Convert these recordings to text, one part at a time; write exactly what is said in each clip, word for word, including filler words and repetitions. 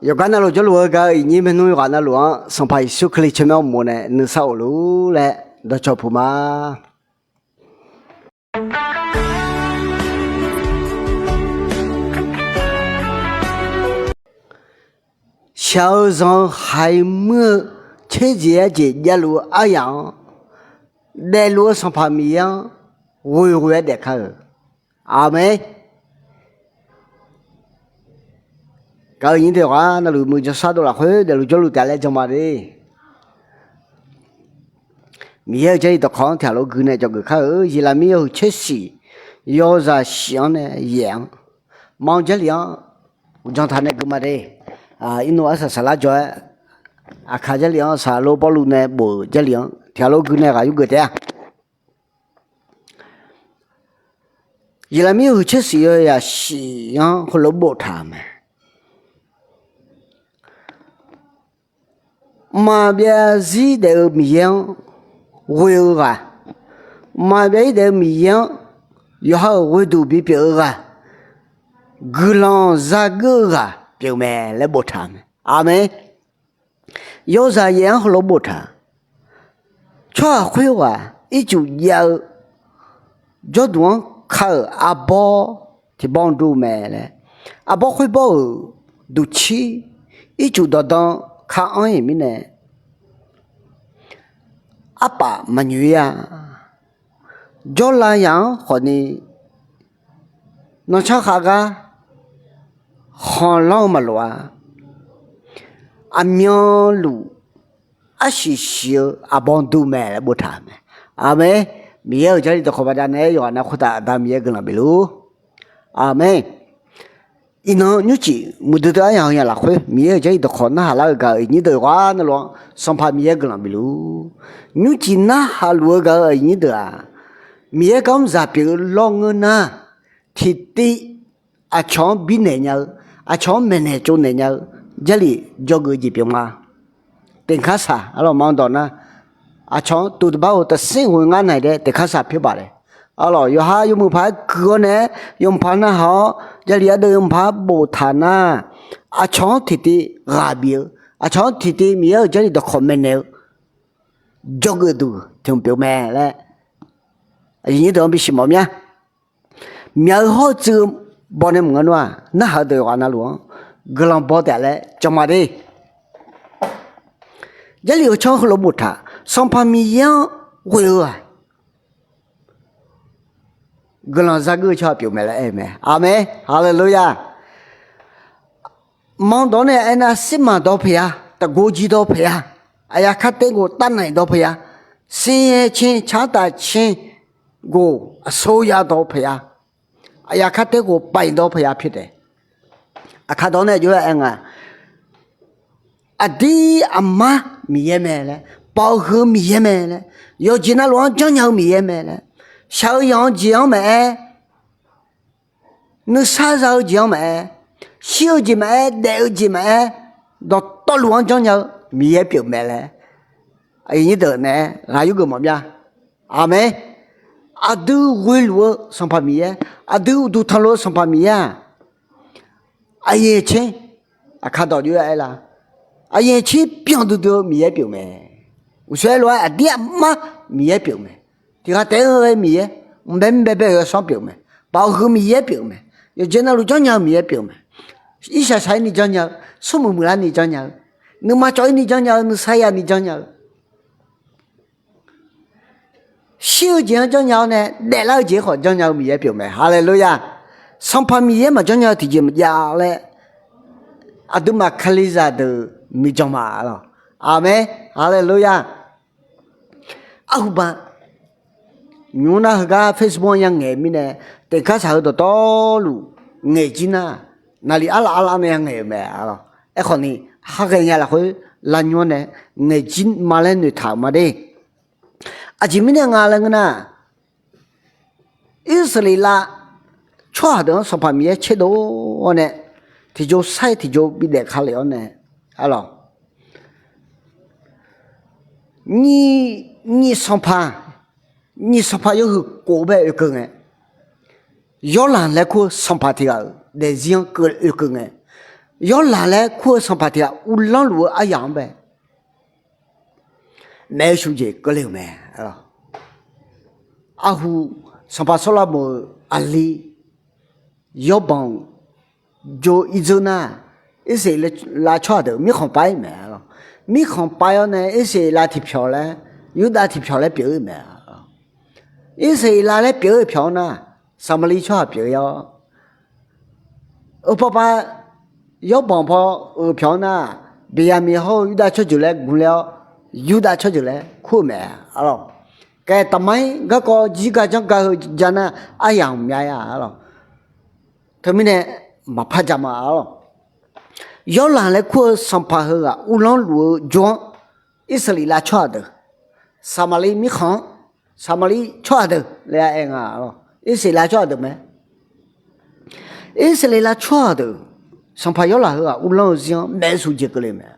Yawqgar navluf jawrluf-eu gaq-eu iqnyir maernmr yawqghaq navluf-anr Sanqpaq Yeqsur Kali tsawrmyanr uqmov nae nuisar of luf-ur laer dawqcawq puq ma. Shaq-eu zanq-eu haiq muir-eu tserjeq arjeq javluf-eu aryaq-anr daefluf-eu Sanqpaq Miqyaer-anr ghoeghoe-aer daefkar-euq. Aqmeq. Gaq-eu iqnyir deuq yawqghaq navluf muiq jawrshar dov lafkhoer daefluf jawrluf taef laer jan ma de. Miqyaer-euq Jarlif dawqkawq-anr tiqghaq lof gui nae dzawgeuf kar-eu. Yeqlaqmir yawhuiq tser shif yawzaq shif-anr nae yaef-anr, manr Jarlif-anr uqdzan taq nae gui ma de. Irnov arsaq saqlar jawr-aer, Aqkaq Jarlif-anr saqlor Pawrluv nae bof-euq Jarlif-anr tiqghaq lof gui nae ghaq yurgeuf taef-a. Yeqlaqmir yawhuiq tser shif yawzaq shif-anr heulof boftaq-euq mae. Mqmaq byav zir daef-eu Miqyaer-anr ghoe-eu ghaq, mqmaq byav zir daef-eu Miqyaer-anr yawqha-euq ghoeduq bipyeuf-eu ghaq, guiqlanq zageuf-eu ghaq pyeufmae laer boftaq-euq mae. Aqmeq. Yawzaq yaef-anr heulof boftaq, tsawrhaq khoerghaq ircuf jav-eu jawrduq-anr ka-euq arbawr tiqbawr dur mae laer, arbawr khoerbawr-euq duqcir ircuf dawqdan ka-anr-iq mirnae, arpaf maqnyoeq-ir-a. Jawrlav yaq-anr khawfni nanrcanr khav gar khanqlanr-eu maqlof-a. Aqmyanluf arsiq siq-eu arbawr dur mae laer boftaq-euq mae. Aqmeq. Miqyaer-euq Jarlif dawqkawq baqdanae-aer yawqghaq nav khoertav Aqda Miqyaer guiqlanq bif luf-ur. Aqmeq. Iqnan nymrcif muiqdui dui aryaq heu yaq lafkhoer Miqyaer-euq Jarlif dawqkawq narhaq lar-eu gaq-euq iqnyir deuq yawqghaq navluf-anr Sanqpaq Miqyaer guiqlanq bif luf-ur. Nymrcif narhaq luf-eu gaq-euq iqnyir deuq-aq, Miqyaer gar mr dzaq pyeuf-eu lawr ngeur nar, tiqtiv aqcawq-anr birnaeq nya-eu, aqcawq-anr maeqnaeq tsovnaeq nya-eu Jarlif dzawgeuf jeq pyeuf ma. Teqkar saq arlawq manr dawq nar, aqcawq-anr tuqtaqbar-eu taqsir ghoe ngar naiq dae teqkar saq pyerbaf le. Arlawq yawqha yawmuiq paq-aer gui-awr nae-aer, yawmuiq paq narhaq-awr Jarlif ardeuv yawmuiq paq-aer boftaq nar, aqcawq-anr tiqtiv ghaq bif-eu, aqcawq-anr tiqtiv Miqyaer-euq Jarlif dawqkawq maeqnaeq-eu dzawgeuf duq tiq hmq pyeuf mae laer aqyuif nyir deuq-anr bisiq mawf mya. Myaq-eu hawr-eu tsuiv-eu baw nae maqngeur nar-aq, narhaq-eu deuq yawqghaq navluf-anr guiqlanq baw taef laer janma de. Jarlif-euq canr heulof boftaq, Sanqpaq Miqyaer-anr ghoe-eu-aq, guiqlanq zageuf-eu tsawrhaq pyeuf mae laer aer-eu mae. Aqmeq, haleluya. Manqdawq nae aernar, sirmaq dawq peuq-a, taqgov ji dawq peuq-a, aqyaf kar tae ghof tavnaeq dawq peuq-a, sir-aer caer, tsar taf caer, ghof aqsor ya dawq peuq-a, aqyaf kar tae ghof paif dawq peuq-a pyeuf taef. Aqkar dawq nae jov-aer aer nga, aqdir aqmar Miqyaer mae laer, pav-eu heu Miqyaer mae laer, yawqjeq navluf-anr janrnya-eu Miqyaer mae laer, shaq-eu yanq-eu jeq-anr maqaer, nuisar za-eu jeq-anr maqaer, shir-eu jeq maqaer, daef-eu jeq maqaer, dawqtawvluf-anr janrnya-eu Miqyaer pyeuf mae laer, aqyuif nyir deuq naeq-aer ghaq yurgeuf mawf mya. Aqmeq. Aqdui ghoeluf-eu Sanqpaq Miqyaer, aqdui uqduq tanqluf-eu Sanqpaq Miqyaer-aq, aqyawf caer, aqkar dawq jov-aer aer lar, aqyawf caer byan duidui-eu Miqyaer pyeuf mae. Uqshoe aer lof-aer aqdir aqmar Miqyaer pyeuf mae. Tiq ghaq taef-aer ghae Miqyaer, mqbae mr bae bae-eu yawsanr pyeuf mae. Baoq heu Miqyaer pyeuf mae. Yawqjeq navluf janrnya-eu Miqyaer pyeuf mae. Irshaq shaq-aer ni janrnya-eu, smrmuiq muiqlar ni janrnya-eu, nuima cawv-ir ni janrnya-eu, nuisar ya ni janrnya-eu, shir-eu jeq-anr janrnya-awr nae daeflar-eu jeq-anr khawf janrnya-eu Miqyaer pyeuf mae. Haleluya. Sanqpaq Miqyaer maqjanrnya-eu tiqjeq maqjav laer, aqduimaf Kalizaq deuq nuijan ma lawq. Aqmeq. Haleluya. Arhuba, nymr nar heugar Facebook-anr yangaeq mirnae, teqkar saq heu dawqtawvluf ngaeq jir nar, naqli arlaf arlaf nae yangaeq-euq mae. Aerkhawf ni, ha ghaenya lafkhoer lavnymr-anr nae ngaeq jir ma laer noeqtaq-euq ma de. Aqjeq mirnae nga laer ngeur nar, Irsaqleqlav tsawrhaq deuq-anr Sanqpaq Miqyaer tserdov-awr nae, tiqjox sar-ir tiqjox bidaef ka lef-awr nae, arlawq, nyiq, nyiq sanqpaq, nyiq sanqpaq yawhuiq kof-eu bae oekeuv ngae, Yawrlanq laer kur-eu sanqpaq tiq ghaq-euq daefzir-anr keuv oekeuv ngae, Yawrlaq laer kur-eu sanqpaq tiq ghaq uvlanr luf-eu aryamq-anr bae, maef-eu shuf jeq keuvle-euq mae. Arhu sanqpaq Sawrlaqmoq-euq aqli Yawrbanq-euq jo irdzeur nar, Irsaqleqlav tsawrhaq deuq mirkhanq pav-ir mae. Mirkhanq pav-awr nae Irsaqleqlav tiqpyawq laer, Yurdav tiqpyawq laer pyeuf-ir mae. Irsaqleqlav laer pyeuf-eu pyawq-anr nar, Saqmaqliv tsawrhaq pyeuf-ir-awr, eu pavpav Yawrbanq paw-euq pyawq-anr nar, Beqyaqmiq hawr-eu Yurdav tsawrjeuq laer gmq le-awr, Yurdav tsawrjeuq laer kur-eu mae. Arlawq, kaeq taqma-ir garkawv jir ga janr ga heu ja nar, aryamq myav-ir-a. Arlawq, teumirnae maqpar ja ma. Arlawq, Yawrlaq laer kur-eu sanqpaq heughaq uvlanr luf-eu jawr-anr, Irsaqleqlav tsawrhaq deuq, Saqmaqliv mirkhanq-anr, Saqmaqliv tsawrhaq deuq laer aer nga. Arlawq, Irsaqleqlav tsawrhaq deuq mae. Irsaqleqlav tsawrhaq deuq, sanqpaq Yawrlaq heughaq uvlanr-eu zir-anr maef-eu shuf jeq keuvle mae.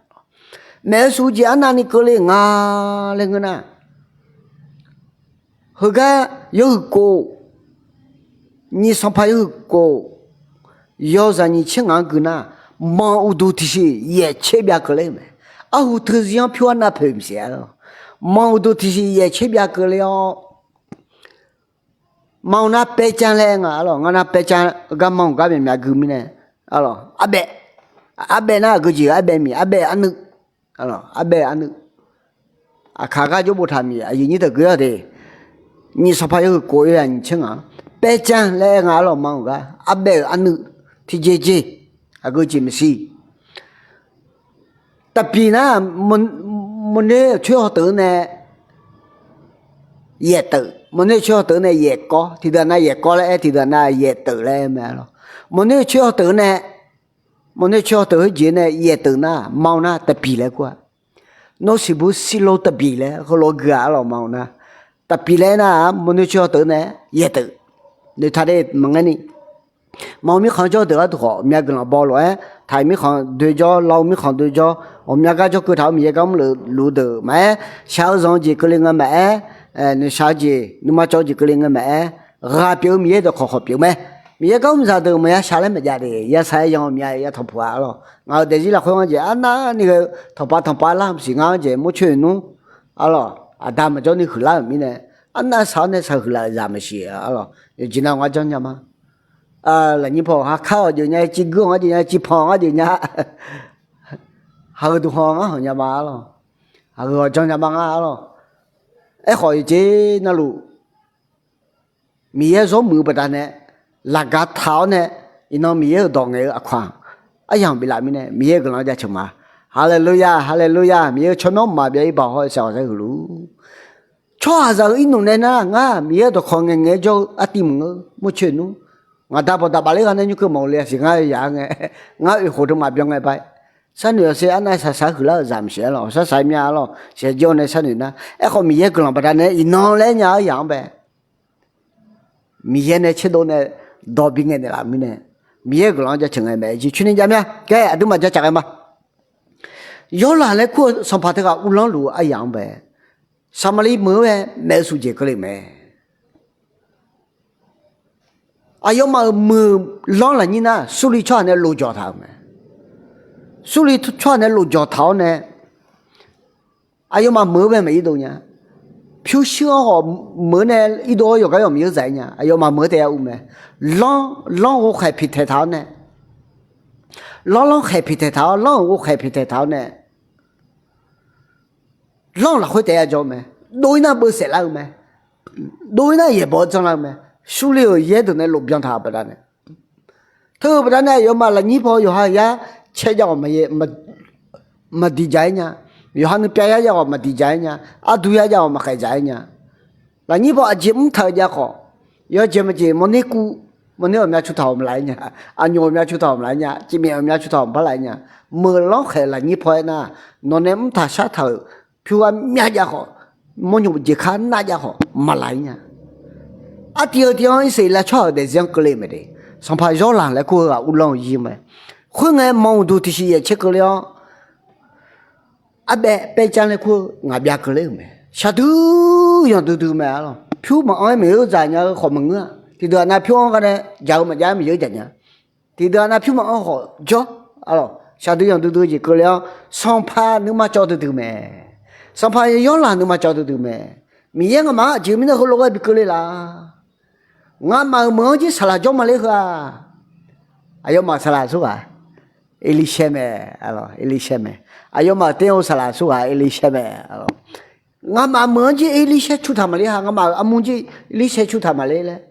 Maef-eu shuf jeq arnavni keuvle nga laer ngeur nar, heugar yawhuiq kof, nyiq sanqpaq yawhuiq kof, yawzaq nyiq tser ngaq-anr gui nar, manq uqduq tiqsiq yaeq tser byav keuvle-eu mae. Arhu teuzir-anr pyur arnav poeq maqsiq. Arlawq, manq uqduq tiqsiq yaeq tser byav keuvle-awr, manq nar paecan laer nga. Arlawq, ngar nar paecan gar manq gar myaqmyaq gui mirnae, arlawq, arbaev, arbaev nar aqgeu jeq arbaev miq, arbaev arnuiv, arlawq, arbaev arnuiv. Aqkaq gar jawr boftaq miq aqyuif nyir deuq gui-awr de, nyiq sanqpaq yawhuiq kof yawzaq nyiq tser ngaq-anr paecan laer aer nga. Arlawq, manq-euq gar arbaev-euq arnuiv tiqjeq jeq, aqgeu jeq maqsiq. Taqbiq nar, mawrnoer-euq coer hawteuv-anr nae yaeqteuf, mawrnoer-euq coer hawteuv-anr nae yaeqkawv, tiqdeuq nav yaeqkawv laer aer, tiqdeuq nav yaeqteuf laer aer mae. Arlawq, mawrnoer-euq coer hawteuv-anr nae, mawrnoer coer hawteuv khoerjeq nae yaeqteuf nar, manq nar taqbiq laer kur-a. Nawr siqbur sirlo taqbiq laer heulof-aer gui-a. Arlawq, manq nar taqbiq laer aer nar-aq, mawrnoer coer hawteuv-anr nae yaeqteuf. Noeqtaq de maqngaer ni, manq-eu mirkhanq jawr deuq gharduq khawf, myav guiqlanq baw lof-aer, taq-euq mirkhanq doe jawr, lav-eu mirkhanq doe jawr, ghawqmya gar jawrkeuv taq-awr Miqyaer gar mrluf deuq maqaer, shaq-eu zanq-eu jeq keuvle ngae maqaer, noeqshaq-eu jeq, nuima cawv-eu jeq keuvle ngae maqaer, ghaq pyeuf-eu Miqyaer dawqkawq khawf pyeuf mae. Miqyaer gar mr zaq deuq maqya shaq laer maqjav de, ya shaq-aer yan-eu myav ya tanqpuq-a. Arlawq, ngaq-euq daefzir lafkhoer-anr jeq arnavni ghae-eu tanqpav tanqpav lar maqsiq. Ngar-anr jeq murcoer-euq nmr, arlawq, aqda maqjawr ni huiqlar-euq mirnae, arnav saq-awr nae saqhuiq laf-euq zaq maqsiq. Arlawq, yawqjeq nav ngar janr nya ma. Lafnyir paw ha kar-awq jeq nya, civ guir-awq ngar jeq nya, civ panq-awq ngar jeq nya. Haqgeu duqhan ngar hawq nya ma. Arlawq, haqgeu hawq janr nya ma ngar. Arlawq, aerkhawf yawqjeq navluf Miqyaer zawr muiq-eu baqdanae, laqgaq taq-awr nae, iqnan Miqyaer-euq dawq ngaeq-eu aqkaq, aryamq biflaf mirnae Miqyaer-euq guiqlanq jaceuq ma. Haleluya, haleluya. Miqyaer-euq tsawrmyanr mqmaq byav-ir baoq hawr-eu saeq ghawqsaer huiq luf. Tsawrhaqzaq-euq irnuf nae nar, ngar Miqyaer-euq dawqkawq ngaeqngaeq jawr-eu artiv maqngeur, murcoer nmr. Ngaq da bawq daq bafler gha nae nymr keuv mawf-eu le-a siq. Ngar yaq-aer ngae, ngar oeq khof teumaf byan ngae ba. Sharnoeq-awq sher, arnav saqsaq-aer huiqlar-euq zaq maqsiq. Arlawq, shar saq-aer mya. Arlawq, shaqjir-awr nae sharnoeq nar, aerkhawf Miqyaer guiqlanq baqdanae iqnan laer nya-eu yaq-anr bae Miqyaer nae tserdov nae dawq bingaeq naeqlaf mirnae, Miqyaer-euq guiqlanq-anr jaceuq ngae mae. Jeq coeni jav mya. Kae aqduimaf jacaq ghae ma. Yawrlaq laer kur-eu sanqpaq teughaq uvlanr luf-eu aryamq-anr bae, Saqmaqliv meuq-anr bae maef-eu shuf jeq keuvle-euq mae. Aqyawfmaf-euq meuq lanr lafnyir nar, Surli tsawrhaq nae lofjawq taq-euq mae. Surli tsawrhaq nae lofjawq taq-awr nae, aqyawfmaf meuq-anr bae maqir dov nya. Pyurshuir-anr khawf meuq-anr nae irdov-awr yawqgar yawq Miqyaer zaq-ir nya. Aqyawfmaf meuq-anr taef ya uv mae. Lanr, lanr ghovkhaeq piqtaeq taq-awr nae, lanr lanr khaeq piqtaeq taq-awr, lanr-euq ghovkhaeq piqtaeq taq-awr nae, lanr-euq lafkhoer taef ya jawr-eu mae. Dov-ir nar beusaef lar-eu mae. Dov-ir nar yaeqbawq-anr janrlar-eu mae. Surli-euq yaer deuq nae lofbyan taq-euq baqdanae, teu-eu baqdanae aqyawfmaf lafnyir paw yawqha yar caer jav-awq maqdiq dzaq-ir nya. Yawqha nuipyav yar jav-awq maqdiq dzaq-ir nya. Ardu yar jav-awq maqkhaeq dzaq-ir nya. Lafnyir paw aqjeq mr taq-eu jav khawf, yawjeq maqjeq mawrner kuv, mawrner ghawqmya cu taq-awq maqlaf-ir nya. Aqnyoq ghawqmya cu taq-awq maqlaf-ir nya. Cifmyaef ghawqmya cu taq-awq maqpar laf-ir nya. Meuq lanr khaeq lafnyir paw-aer nar, nawq nae mr taq shar taq-euq pyur ghar myav jav khawf, mawrnymq jeq kar nar jav khawf maqlaf-ir nya. Artiv-eu tiv-anr Irsaqleqlav tsawrhaq-euq daefzir-anr keuvle mae de. Sanqpaq Yawrlaq laer kur-eu ghaq uvlanr-eu zir mae. Khoerngae manq uqduq tiqsiq yaeq tser keuvle-awr, arbaev paerjar laer kur-eu ngaqbyav keuvle-euq mae. Shaqdui yanqdui dui mae. Arlawq, pyur maqanr-aer Miqyaer-euq dzaq nya-eu khawf maqngeur-a. Tiqdeuq aqnav pyur anr gar nae dzaq-eu maqjav-aer Miqyaer-euq dzaq nya. Tiqdeuq aqnav pyur maqanr khawf jawr. Arlawq, shaqdui yanqdui dui-eu jeq keuvle-awr, sanqpaq nuima cawv duidui mae. Sanqpaq Yawrlaq nuima cawv duidui mae. Miqyaer ngamaf-anr aqjeq mirnae heulof-aer bi keuvle laf. Ngamaf-euq meuq-anr jir saqlaq jawr ma ler heu-aq, aqyawfmaf saqlaq aqsurghaq Erlirshaer mae. Arlawq, Erlirshaer mae. Aqyawfmaf-euq ter-eu saqlaq aqsurghaq Erlirshaer mae. Arlawq, ngamaf meuq-anr jir Erlirshaer cu taq maqler ha, ngamaf-euq armur jir Erlirshaer cu taq maqler laer,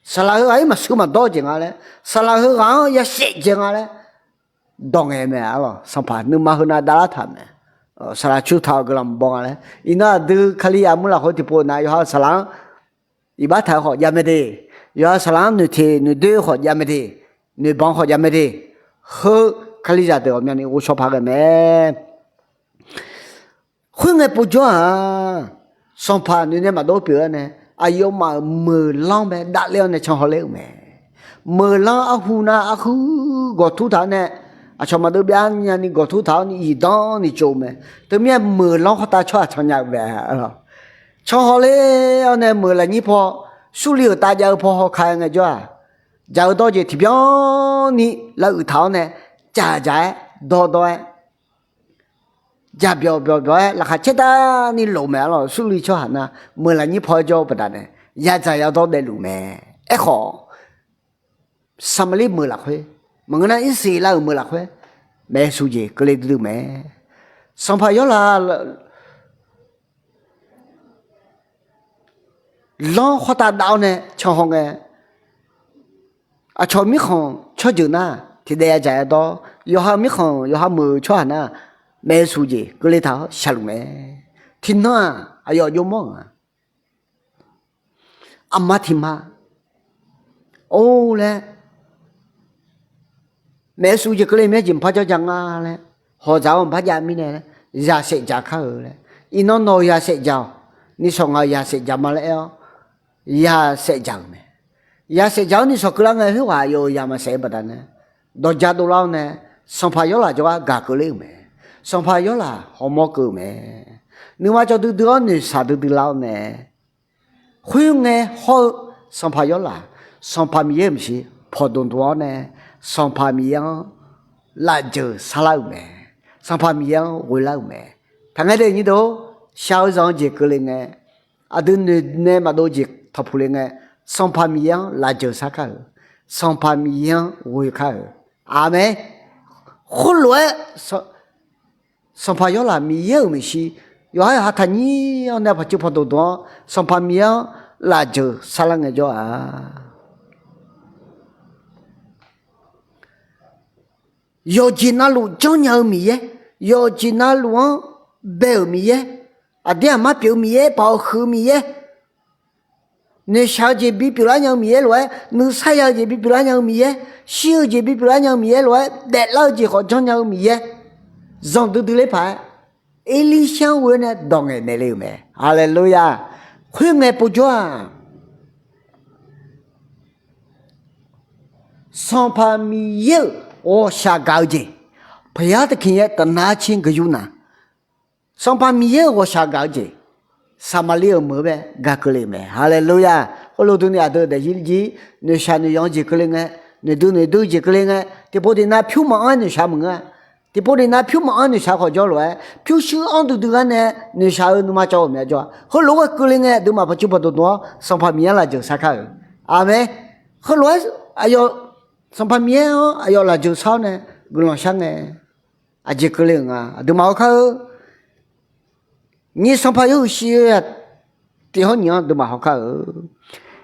saqlaq heughaq-ir maqshuir maqdawr-eu jeq nga laer, saqlaq heughaq-anr ya shaef dzae nga laer, dawq ngaeq mae. Arlawq, sanqpaq nuima heunav davlar taq mae. Saqlaq cu taq-awq guiqlanq maqbaw nga laer, iqnan aqdui Kalizaq mur lafkhoer tiqpov nav yawqha-euq saqlaq-anr iqbax taq-eu khawf jav mae de. Yawqha-euq saqlaq-anr noeqteq noeqdoer khawf jav mae de. Noeqbanq khawf jav mae de. Heu Kalizaq deuq ghawqmyani ghovshaw paq ghae mae. Khoerngae povjawr-aq, sanqpaq noeqnae maqdov pyeuf-awr nae, aqyawfmaf-euq meuqlanr bae davler-awr nae can hawler-euq mae. Meuqlanr arhu nar arhu gawqtur taq-awr nae, aqcawq maqdeuv byav nyani gawqtur taq-awr ni zifdan ni tsov-eu mae. Teumirnae meuqlanr khawf tav tsawrhaq can nya-eu mae. Can hawler-awr nae meuq lafnyir paw, Surli-euq tav jav-eu paw hawka-aer ngaejawr-aq, dzaq-eu dawr jeq tiqbyan ni lavuiq taq-awr nae, dzaq dzaq-aer dawr dawr-aer, dzaq byawq byawq byawq-aer laqkhaq caertavni lof mae. Arlawq, Surli tsawrhaq nar meuq lafnyir paw-aer jawr-eu baqdanae, yadzaq yadawr daefluf mae. Aerkhawf, Saqmaqlir meuq lafkhoer, maqngeur nar Irsaqleqlav-euq meuq lafkhoer, maeqsuq jeq keuvle duidui mae. Sanqpaq Yawrlaq lanr khawr tav dav-awr nae canhaw ngae, aqcawq mirkhanq tsawrjeuq nar tiqdaef yadzaq yadawr, yawqha mirkhanq yawqha meuq-eu tsawrhaq nar maeqsuq jeq keuvle taq-awr shaqluf mae. Tiqnan-aq, aqyawf jov mawr-euq-a. Aqma tiq ma or laer, maeqsuq jeq keuvle myaer jeq maqpar janr ja nga laer, hawq dzaq-awr maqpar jav mirnae laer, yaqsaef dzaq kar-eu laer, iqnan nawq-euq yaqsaef dzaq-awq, nishawq ngaq-euq yaqsaef dzaq ma laer aer-awr, yaqsaef dzaq-euq mae. Yaqsaef dzaq-awr nishawq keuvlar ngae khoerghaq aqyawf-euq yaq maqsaef-eu baqdanae, dawqja dovlar-awr nae, Sanqpaq Yawrlaq jawrgar gaq keuvler-euq mae. Sanqpaq Yawrlaq hawmawr keuv-eu mae. Nuima cawv duidui-awr noeqshaq duidui lar-awr nae, khoerngae hawr-eu Sanqpaq Yawrlaq, Sanqpaq Miqyaer-euq maeqshi pawqdmq dmq-awr nae, Sanqpaq Miqyaer-anr lafjeuq sarlar-euq mae. Sanqpaq Miqyaer-anr ghoelar-euq mae. Taqngaer de nyir deuq, shaq-eu zanq-eu jeq keuvle ngae, aqdui noeqnae maqdov jeq tanqpuq le ngae, Sanqpaq Miqyaer-anr lafjeuq sar kar-euq, Sanqpaq Miqyaer-anr ghoe kar-euq. Aqmeq. Khoerlof-aer Sanqpaq Yawrlaq Miqyaer-euq maeqshi yawqha yawqha taqnyir-awr nae paqcuiv pawqdmq dmq-awr Sanqpaq Miqyaer-anr lafjeuq sarlar ngaejawr-a. Yawqjeq navluf janrnya-eu Miqyaer, yawqjeq navluf-anr bae-euq Miqyaer, aqdir aqmar pyeuf-eu Miqyaer, baoq huiq-eu Miqyaer, noeqshaq-eu jeq bipyeuf lar nya-eu Miqyaer lof-aer, nuisar ya-eu jeq bipyeuf lar nya-eu Miqyaer, shir-eu jeq bipyeuf lar nya-eu Miqyaer lof-aer, daeflar-eu jeq khawf janrnya-eu Miqyaer, zanqdui dui ler paq-aer, Erlirshar-anr ghoe-awr nae dawq ngaeq naeq le-euq mae. Haleluya! Khoerngae povjawr-aq, Sanqpaq Miqyaer-euq ghawqshaq gaq-eu jeq, paqyar taqkiq yaer taqnar cir gaq yur naq, Sanqpaq Miqyaer-euq ghawqshaq gaq-eu jeq, Saqmaqliv-euq meuq-eu bae gaq keuvle-euq mae. Haleluya! Khoerlof durni aqdui daefzir jir noeqshaq noeqyanq-eu jeq keuvle ngae, noeqdui noeqdui-eu jeq keuvle ngae, tiqpov tiqnav pyur maqanr-aer noeqshaq maqngeur-a. Tiqpov tiqnav pyur maqanr noeqshaq khawf jawrlof-aer, pyurshuir anr duidui gar nae noeqshaq-eu nuima cawv-euq myav jawr-a. Heulof-aer keuvle ngae, aqduimaf paqcuiv pawqdmq dmq-awr Sanqpaq Miqyaer-anr lafjeuq sar kar-euq. Aqmeq. Heulof-aer aqyawf Sanqpaq Miqyaer-anr aqyawf lafjeuq sar-awr nae guiqlanq shar ngae, aqjeq keuvle-euq nga, aqduimaf hawkar-eu. Nyiq Sanqpaq Yawhuiq shiq-eu yaq tiq hawr nyiq-anr aqduimaf hawkar-eu.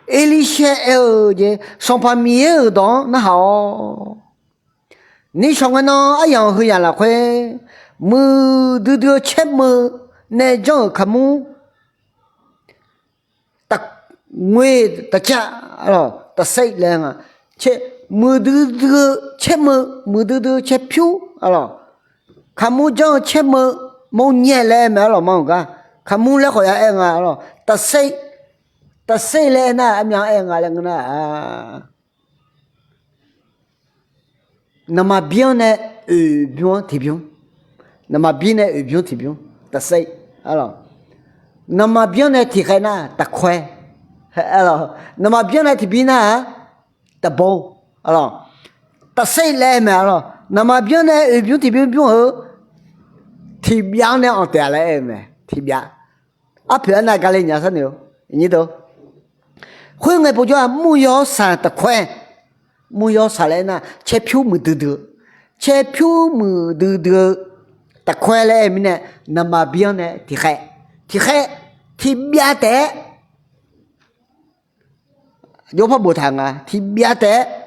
Erlirshar aer-eu jeq, Sanqpaq Miqyaer-euq dawq-anr narhaq-awq. Nishawq ngae nan aryamq heu yamq lafkhoer, muiqdui dui-eu caermeu nae janr-euq kaqmur, taqngoe taqcav, taqsaer laer nga. Muiqdui dui-eu caermeu, muiqdui dui-eu caerpyur, kaqmur janr-eu caermeu, mawrnyae laer mae arlawq ma-euq gar. Kaqmur laer khawf ya aer nga arlawq. Taqsaer, taqsaer laer aernar armyan aer nga laer ngeur nar-a. Naqmaqbir-anr nae oeqbymr-anr tiqbymr. Naqmaqbir nae oeqbymr tiqbymr. Taqsaer, arlawq. Naqmaqbir-anr nae tiqkhaev nar taqkoer. Naqmaqbir-anr nae tiqbir nar-aq, taqbawr, arlawq. tafsaer laer aer mae arlawq. Naqma byanr nae oeqbymr tiqbymr bymr-eu tiqbyav-anr nae anq taef-a laer aer-eu mae. Tiqbyav. Arpoeq arnav gale nya sharnoeq-or, khoerngae povjawr-aq, mur yawsaq tafkoer, mur yawsaq laer aer nar caerpyur muiqdui dui-eu, caerpyur muiqdui dui-eu tafkoer laer aer-eu mirnae, naqma byanr nae tiqkhaev, tiqkhaev, tiqbyav taef-aer jawrpar boftaq nga, tiqbyav taef-aer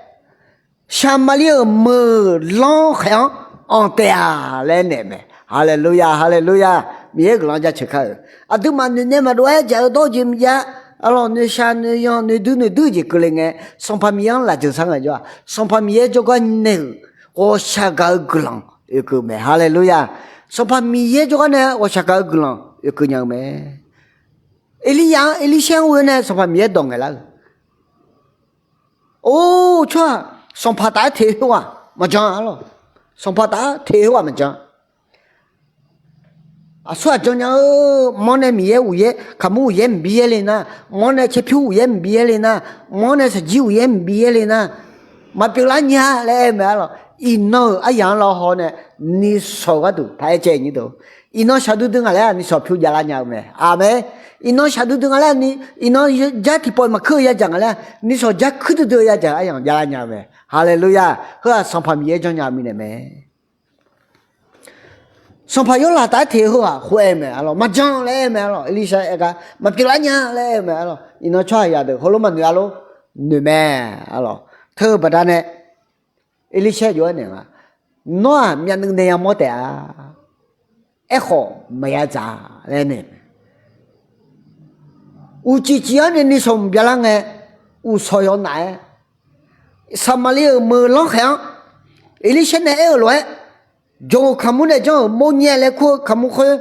Saqmaqlir-euq meuq lanrkhaeq-anr anq taef-a laer naeq mae. Haleluya, haleluya. Miqyaer guiqlanq jaceuq kar-euq. Aqduimaf noeqnaeq maqdov-aer jaq-eu dawr jeq maqjav. Arlawq, noeqshaq noeqyanq noeqdui noeqdui jeq keuvle ngae, Sanqpaq Miqyaer-anr lafjeuq sar ngaejawr-aq, Sanqpaq Miqyaer jawrgar nae-euq ghawqshaq gaq-eu guiqlanq oekeuv mae. Haleluya. Sanqpaq Miqyaer jawrgar nae ghawqshaq gaq-eu guiqlanq oekeuv nya-eu mae. Erliryav-anr, Erlirshaer-anr ghoe-awr nae Sanqpaq Miqyaer dawq ngaeqlar-euq. Or, tsawrhaq sanqpaq taf-aer teq khoerghaq maqjan arlawq. Sanqpaq taf-aer teq khoerghaq maqjan. Aqsur aqjan nya-eu, mawr nae Miqyaer uqyaer, kaqmur uqyaer mqbyaer le nar, mawr nae caerpyur uqyaer mqbyaer le nar, mawr nae saqjir uqyaer mqbyaer le nar, maqpyeuf lar nya laer aer-eu mae arlawq. Iqnan-euq aryaq-anr lavhaw nae nishawq gharduq paq-aer caev nyir deuq. Iqnan shaqdui dui ngaq laer-aq nishawq pyur javlar nya-eu mae. Aqmeq. Iqnan shaqdui dui nga laer ni, iqnan jar tiqpawf maqkuir-eu yadzaq nga laer-aq nishawq jar kuir duidui-eu yadzaq aryamq javlar nya-eu mae. Haleluya. Heu-aq Sanqpaq Miqyaer janrnya-eu mirnae mae. Sanqpaq yawrlaq taf-aer teq-eu heu-aq khoer aer-eu mae arlawq. Maqjan laer aer-eu mae arlawq. Erlirshaer aer gar maqpyeuf lar nya laer aer-eu mae arlawq. Iqnan tsawrhaq yadeuq heulof maqnoeq-a lor. Noeq mae arlawq. Teu-eu baqdanae Erlirshaer jov-aer naeq nga, nawr-aq myavnuiv nae yamawr taef-a. Aerkhawf maqya dzaq laer naeq mae. Uqcif cif-anr nae nishawq mq byalar ngae, uqshawq yawnaf-aer, Saqmaqli-euq meuq lanrkhaeq-anr Erlirshaer nae aer-eu lof-aer, jawq-euq kaqmur nae janr-euq mawrnyae laer kur-eu kaqmur khoer,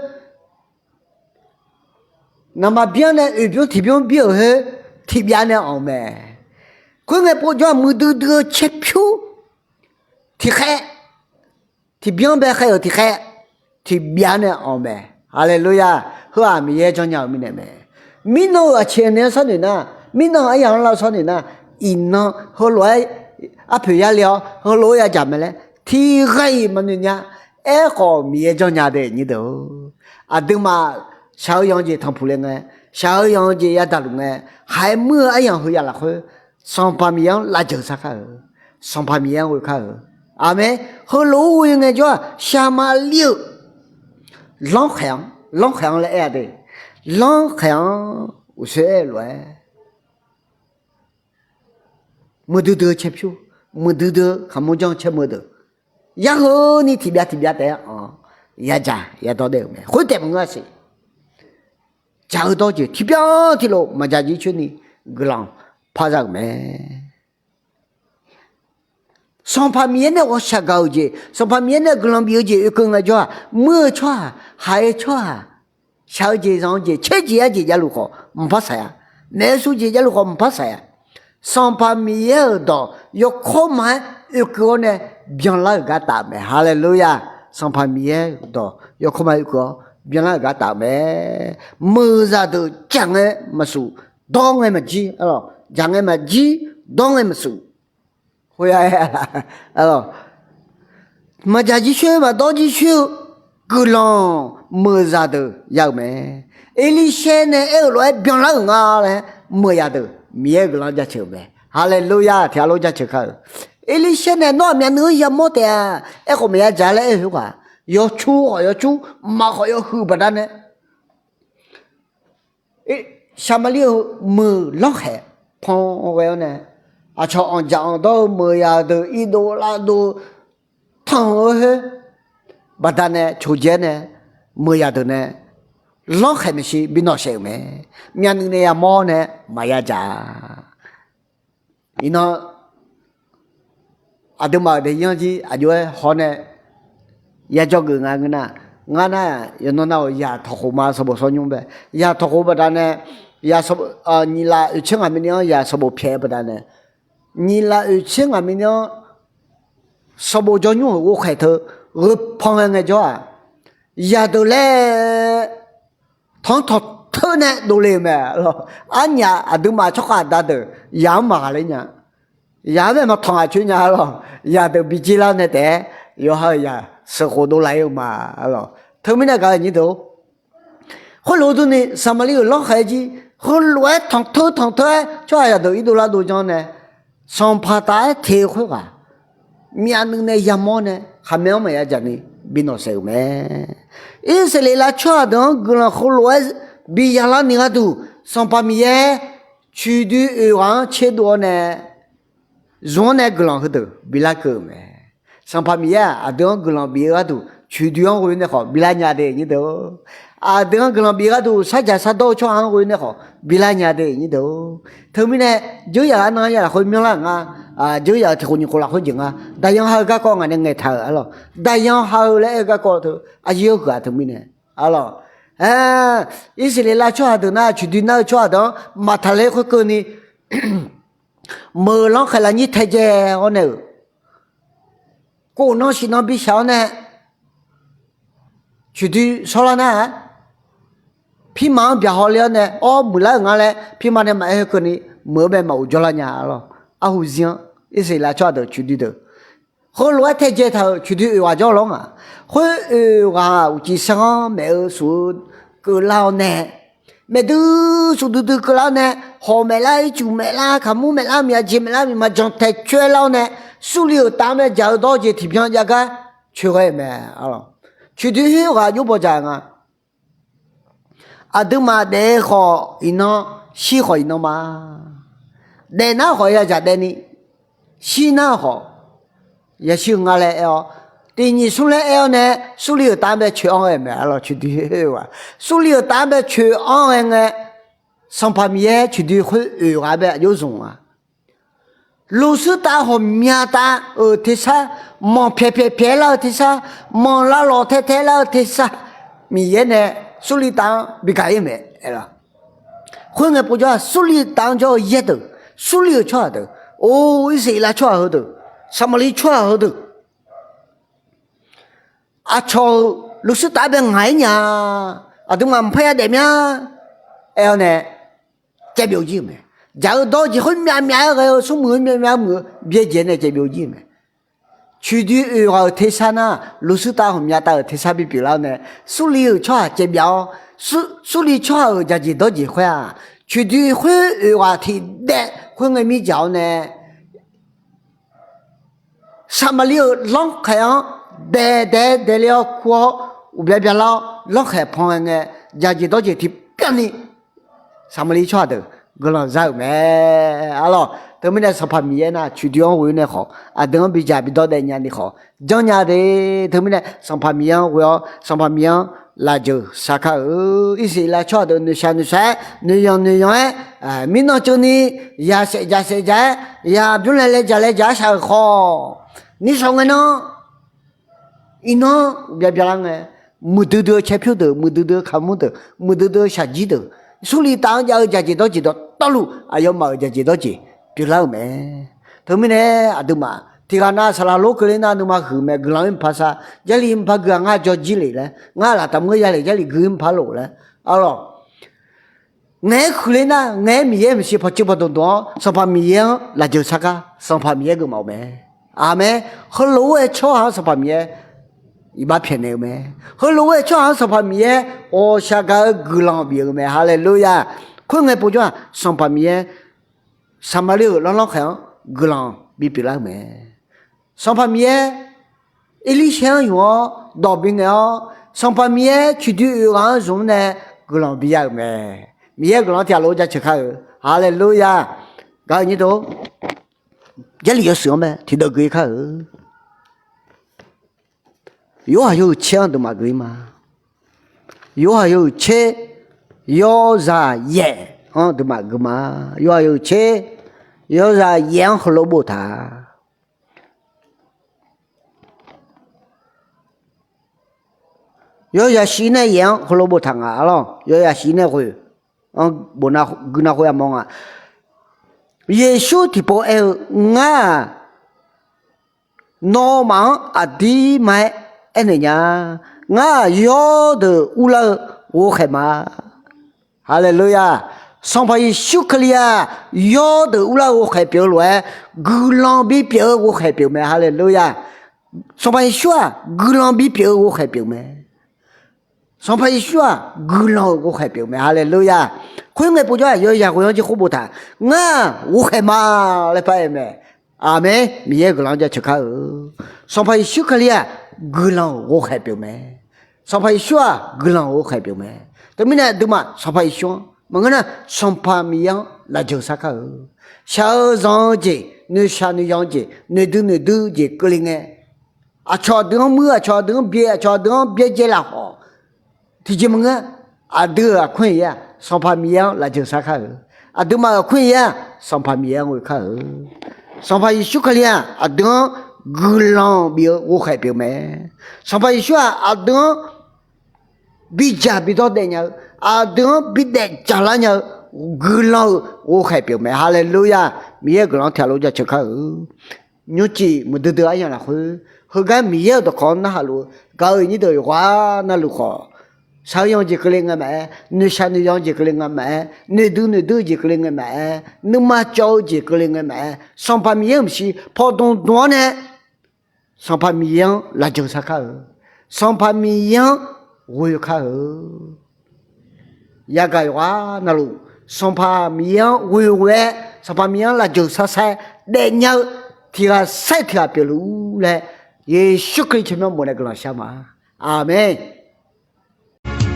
naqma byanr nae oeqbymr tiqbymr bir-euq khoer tiqbyav nae anq-eu mae. Khoerngae povjawr-aq muiqdui dui-eu caerpyur tiqkhaev, tiqbyanr bae khaer-euq tiqkhaev, tiqbyav nae anq-eu mae. Haleluya. Heu-aq Miqyaer janrnya-euq mirnae mae. Mirnan-euq aqceq nae-anr sharnoeq nar, mirnan-euq aryaq-anr lar-eu sharnoeq nar, iqnan heulof-aer arpoeq yarle-awr heulof-aer yadzaq mae laer tiqghaq-iq maqnoeq nya. Aerkhawf Miqyaer janrnya de nyir deuq-or. Aqduimaf shaq-eu yanq-eu jeq tanqpuq le ngae, shaq-eu yanq-eu jeq yadaq luf ngae, haiq muir-eu aryamq heu ya lafkhoer, Sanqpaq Miqyaer-anr lavjeuq sar kar-euq, Sanqpaq Miqyaer-anr ghoe kar-euq. Aqmeq. Heulof-aer ghoe ngaejawr-aq, Saqmaqli-euq lanrkhaeq-anr, lanrkhaeq-anr laer aer-a de, lanrkhaeq-anr uqshoe aer-eu lof-aer, muiqdui dui-eu caerpyur, muiqdui dui-eu kaqmur janr-eu caermeu deuq, yarheu ni tiqbyav tiqbyav taef-aer anq-awr yadzaq yadawr daef-euq mae. Khoertaef maqngeur-a siq. Jaq-eu dawr jeq tiqbyan tiqlof maqdzaq jircoer ni guiqlanq par za-euq mae. Sanqpaq Miqyaer nae ghawqshaq gaq-euq jeq, Sanqpaq Miqyaer nae guiqlanq bif-eu jeq oekeuv ngaejawr-aq, muir-eu tsawrhaq, haiq-eu tsawrhaq, shaq-eu jeq zanq-eu jeq caer jeq yar jeq javluf khawf mqpar saq-a. Maeqsu jeq javluf khawf mqpar saq-a. Sanqpaq Miqyaer-euq dawq yawkawr ma-aer oekeuv-awr nae byanlar-euq gar taf-eu mae. Haleluya. Sanqpaq Miqyaer-euq dawq yawkawr ma-aer oekeuv-awr byanlar-euq gar taf-eu mae. Meuqzaq deuq jaq ngae maqsuf, dawr ngae maqjir, jaq ngae maqjir, dawr ngae maqsuf. Khoer-a, maqdzaq jircoer maqdawr jircoer-eu guiqlanq meuqzaq deuq ya-euq mae. Erlirshaer nae aer-euq lof-aer byanlar-euq nga laer meuq ya deuq Miqyaer guiqlanq jaceuq-euq mae. Haleluya. Tiqghaq lof jaceuq kar-euq. Erlirshaer nae nawr-aq myavnuiv-anr yamawr taef-a. Aerkhawf maqya dzaq laer aer-eu khoerghaq, yawcur khawf yawcur, maq khawf yawhuiq baqdanae Saqmaqli-euq meuq lanrkhaeq pan ghae-awr nae, aqcawq anqdzaq anqdawr-eu meuq yaq deuq irdov lavdov tanq-eu khoer baqdanae coqjaer nae meuq yaq deuq nae lanrkhaeq maeqshi bi nawq saef-euq mae. Myavnuiv nae yamawr nae maqya dzaq-a. Iqnan aqduimaf-euq daefzir-anr jir aqjox-aer hawr nae yajawr geuf nga ngeur nar, ngar nar yawqnan nar-euq yaq tawqkhof ma sanqbof sawr nymr bae, yaq tawqkhof baqdanae, nyiqlaf oeqtser ngaq mirni-anr yaq sanqbof pyaeq-eu baqdanae, nyiqlaf oeqtser ngaq mirni-anr sanqbof jawr nymr-euq ghovkhaeq teu gheupan ghae ngaejawr-aq, yaqdeuq laer tanqtanq teur nae dovle-euq mae. Arnyaf aqduimaf tsawrkhav aqda deuq yaq-anr maqghaq ler nya. Yaq-anr bae maqtanq ghaq coer nya-a lawq. Yaqdeuq bi jir lar-awr nae taef-aer yawqha-euq yaq sheuqkhof dovlaf ir-eu ma-a lawq. Teumirnae gaq-eu nyir deuq-or, khoerlof-eu durni Saqmaqliv-euq lanrkhaeq-aer jir, heulof-aer tanqteur tanqteur-aer tsawrhaq yaqdeuq irdov lar dov janr nae, sanqpaq taf-aer teq-eu khoerghaq myavnuiv nae yamawr nae khaqmae-anr maqya dzaq ni bi nawq saef-euq mae. Irsaqleqlav tsawrhaq deuq-anr guiqlanq heulof-aer bi yalar ni gharduq, Sanqpaq Miqyaer coeqdoi oeq ghaq-anr tserdov-awr nae, zmq-anr nae guiqlanq heudeuq bi larkeuv-euq mae. Sanqpaq Miqyaer-aq, aqdui-anr guiqlanq bif-eu gharduq coeqdoi-anr ghoe nae khawf bi lar nya de, nyir deuq-or. Aqdui-anr guiqlanq bif gharduq sardzaq sardawr-eu tsawrhaq-anr ghoe nae khawf bi lar nya de, nyir deuq-or. Teumirnae, dzeur yaq-anr nar ya lafkhoer myanrlar nga, dzeur yaq-euq tiq khof nyiq khof lafkhoer jeq nga, daqyan ha-eu garkawv ngaq nae ngaeqtaq-euq-a lawq. Daqyan ha-eu laer aer-eu garkawv teu, aqyir-anr huiq-aq teumirnae, a lawq. Irsaqleqlav tsawrhaq deuq nar coeqdoi nar-eu tsawrhaq deuq-anr maqtaqler khoerkeuvni, meuq-euq lanrkhaeq lafnyir taedzae-awr nae-euq, kof nan shif nan bi shaq-awr nae, coeqdoi shawrlar nar-aq, pirma-anr byaqhaw le-awr nae awr muiqlar-euq nga laer pirma nae maqaer khoerkeuvni, meuq-eu bae maqghof jawrlar nya-a lawq. Arhu zir-anr Irsaqleqlav tsawrhaq deuq coeqdoi deuq heulof-aer taedzae taq-euq coeqdoi oeq ghaq jawr lawr nga. Khoer oeq ghaq uqcif sarghanr maef-eu shuf-eu keuvlar-awr nae, maefdui shuf duidui keuvlar-awr nae, hawq maeflar, ircuf maeflar, kaqmur maeflar, miqyaer jeq maeflar, miqma jantae coer lar-awr nae, Surli-euq taf-anr mae jaq-eu dawr jeq tiqbyan jav gar coeq ghae-euq mae. Coeqdoi khoer ghaq jov bawq dzaq nga. Aqduimaf daef-eu khawf iqnan, shir khawf iqnan ma. Daef nar khawf yadzaq daef ni, shir nar khawf yashir-eu nga laer aer-awr, tiq nyiq smr laer aer-awr nae, Surli-euq taf-anr bae coeq-anr ghae mae-a lawq. Coeqdoi khoer-aq, Surli-euq taf-anr bae coeq-anr ghae ngae, Sanqpaq Miqyaer coeqdoi khoer oeq ghaq bae aqjox zmq-a. Lufshuir taf ghawqmya taf-euq tersar, manq pyaeq pyaeq pyaeq lar-eu tersar, manq lavlawq tae tae lar-eu tersar, Miqyaer nae Surli taf-anr bi gaq-ir-eu mae. Khoerngae povjawr-aq, Surli taf-anr jawr-eu yaer deuq, Surli-euq tsawrhaq deuq, or, Irsaqleqlav tsawrhaq heudeuq, Saqmaqliv tsawrhaq heudeuq, aqcawq-euq lufshuir taf-anr bae ngaq-ir nya, aqduimaf maqpar yadaef mya aer-awr nae, caev byov jir-euq mae. Jaq-eu dawr jeq khoer myavmyav-aer ghae-eu, smrmuiq-eu myavmyav muiq-eu byaerdzae nae caev byov jir-euq mae. Coeqdoi oeq ghaq-euq tersar nar, lufshuir taf ghawqmya taf-euq tersar bipyeuf lar-awr nae, Surli-euq tsawrhaq caev byav-awr, Surli tsawrhaq-euq jaqjeq dawrjeq khoer-aq, coeqdoi khoer oeq ghaq tiqdaev khoerngae mirdzaq-awr nae, Saqmaqliv-euq lanrkhaeq-anr daeqdaeq daeqle-awr kur-awr, uqbya byalar-awr lanrkhaeq pan ghae ngae, jaqjeq dawrjeq tiqbyan ni Saqmaqliv tsawrhaq deuq guiqlanq za-euq mae. Arlawq, teumirnae Sanqpaq Miqyaer nar, coeqdoi-anr ghoe nae khawf, aqdui-anr bidzaq bidawr daef nyani khawf janrnya de. Teumirnae Sanqpaq Miqyaer-anr ghoe-awr, Sanqpaq Miqyaer-anr lafjeuq sar kar-eu. Irsaqleqlav tsawrhaq deuq noeqshaq noeqshaq-aer, noeqyanq noeqyanq-aer, mirnan ceuvni, ya saef dzaq saef dzaq-aer, ya bymrlaev laev dzaq laev dzaq-aer shaq-euq khawf, nishawq ngae nan iqnan uqbya byalar ngae, muiqdui dui-eu caerpyur deuq, muiqdui dui-eu kaqmur deuq, muiqdui dui-eu shaqjir deuq, Surli taf-anr jav-eu jaqjeq dawrjeq dawqtawvluf, aqyawfmaf-euq jaqjeq dawrjeq pyeuflar-euq mae. Teumirnae aqduimaf tiqghaq nav saqlaq lor keuvle nar nuima huiq mae, guiqlanq-ir maqpar sar. Jarlif maqpar gui-aq, ngar jawr jir lef laer, ngar laf taqmr ya lef, Jarlif gui-ir maqpar lof laer. Arlawq, ngaeq-aer huiqler nar, ngaeq-aer Miqyaer maeqshi pawqtsuif pawqdmq dmq-awr, Sanqpaq Miqyaer-anr lafjeuq sar gar, Sanqpaq Miqyaer geufmaf-euq mae. Aqmeq. Heulof-aer tsawrhaq-anr Sanqpaq Miqyaer iqbax pyaeqnaeq-eu mae. Heulof-aer tsawrhaq-anr Sanqpaq Miqyaer ghawqshaq gaq-eu guiqlanq bif-eu mae. Haleluya! Khoerngae povjawr-aq, Sanqpaq Miqyaer Saqmaqliv-euq lanrlanrkhaeq-anr guiqlanq bipyeuf lar-euq mae. Sanqpaq Miqyaer Erlirshaer-anr ymq-awr dawq bingaeq-awr, Sanqpaq Miqyaer coeqdoi oeq ghaq-anr zmq-anr nae guiqlanq biya-euq mae. Miqyaer guiqlanq-anr tiqghaq lof-aer jaceuq kar-eu. Haleluya! Gaq-eu nyir deuq, Jarlif yawshuif-anr mae tiqdeuv gui kar-eu. Yorhaq yawhuiq tser-anr deuqmaf gui ma. Yorhaq yawhuiq tser, yawzaq yaef-anr deuqmaf gui ma. Yorhaq yawhuiq tser, yawzaq yaef-anr heulof boftaq. Yawzaq shif nae yaef-anr heulof boftaq nga arlawq. Yawzaq shif nae ghoe-anr bof, gui nav khof yamawr nga. Yeqsur tiqpov aer-eu, Ngar-aq, nawmaf-anr aqdirma-aer aernaeq nya. Ngar-aq, yawr deuq urlar-eu ghovkhaeq ma. Haleluya! Sanqpaq Yeqsur Kali-aq, yawr deuq urlar-eu ghovkhaeq pyeuf-eu lof-aer, guiqlanq bipyeuf-eu ghovkhaeq pyeuf mae. Haleluya! Sanqpaq Yeqsur-aq, guiqlanq bipyeuf-eu ghovkhaeq pyeuf mae. Sanqpaq Yeqsur-aq, guiqlanq-euq ghovkhaeq pyeuf mae. Haleluya! Khoerngae povjawr-aq, yawzaq ghoe-anr jeq khoer boftaq, ngar-aq ghovkhaeq ma laer paraer mae. Aqmeq. Miqyaer-euq guiqlanq-anr jaceuq kar-eu. Sanqpaq Yeqsur Kali-aq, guiqlanq-euq ghovkhaeq pyeuf mae. Sanqpaq Yeqsur-aq, guiqlanq-euq ghovkhaeq pyeuf mae. Teumirnae aqduimaf Sanqpaq Yeqsur-anr maqngeur nar, Sanqpaq Miqyaer-anr lafjeuq sar kar-eu. Shaq-eu zanq-eu jeq, noeqshaq noeqzanq-eu jeq, noeqdui noeqdui-eu jeq keuvle ngae, aqcawq aqdui-anr muir, aqcawq aqdui-anr byae, aqcawq aqdui-anr byaerdzae lafkhawf, tiqjeq maqngeur, aqdui-euq aqkoer-iq-aq, Sanqpaq Miqyaer-anr lafjeuq sar kar-eu. Aqduimaf-euq aqkoer-iq-aq, Sanqpaq Miqyaer-anr ghoe kar-eu. Sanqpaq Yeqsur Kali-aq, aqdui-anr guiqlanq bif-eu ghovkhaeq pyeuf mae. Sanqpaq Yeqsur-aq, aqdui-anr bidzaq bidawr daef nya-eu, aqdui-anr bidaef dzaqlar nya-eu guiqlanq-euq ghovkhaeq pyeuf mae. Haleluya! Miqyaer-euq guiqlanq-anr tiqghaq lof jaceuq kar-eu. Nymrcif muiqdui dui aryamq lafkhoer, heugar Miqyaer-euq dawqkawq-anr narhaq luf-eu gaq-eu nyir deuq yawqghaq navluf khawf, shaq-eu yanq jeq keuvle ngae maqaer, noeqshaq noeqzanq jeq keuvle ngae maqaer, noeqdui noeqdui-eu jeq keuvle ngae maqaer, nuima cawv-eu jeq keuvle ngae maqaer, Sanqpaq Miqyaer-euq maeqshi pawdmq dmq-awr nae, Sanqpaq Miqyaer-anr lafjeuq sar kar-eu. Sanqpaq Miqyaer-anr ghoe kar-eu. Yagaq yawqghaq navluf, Sanqpaq Miqyaer-anr ghoe ghoe-aer, Sanqpaq Miqyaer-anr lafjeuq sar sar-aer daefnya-eu tiqghaq sair tiqghaq pyeufluf-ur laer, Yeqsur Kali tsawrmyanr bof nae guiqlanq shar ma. Aqmeq.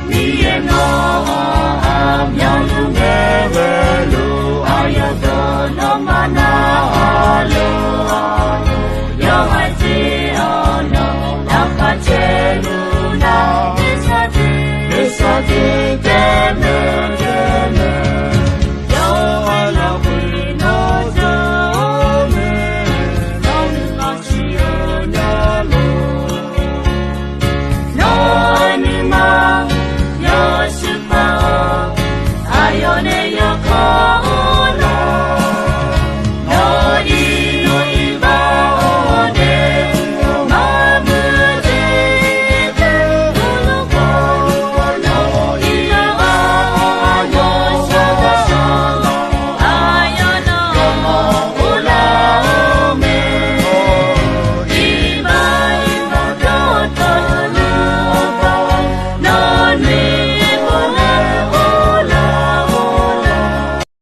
Miqyaer nawr-aq, aqmyanluf nae ghaeluf, aqyawf deuq nawmaf narhaq luf.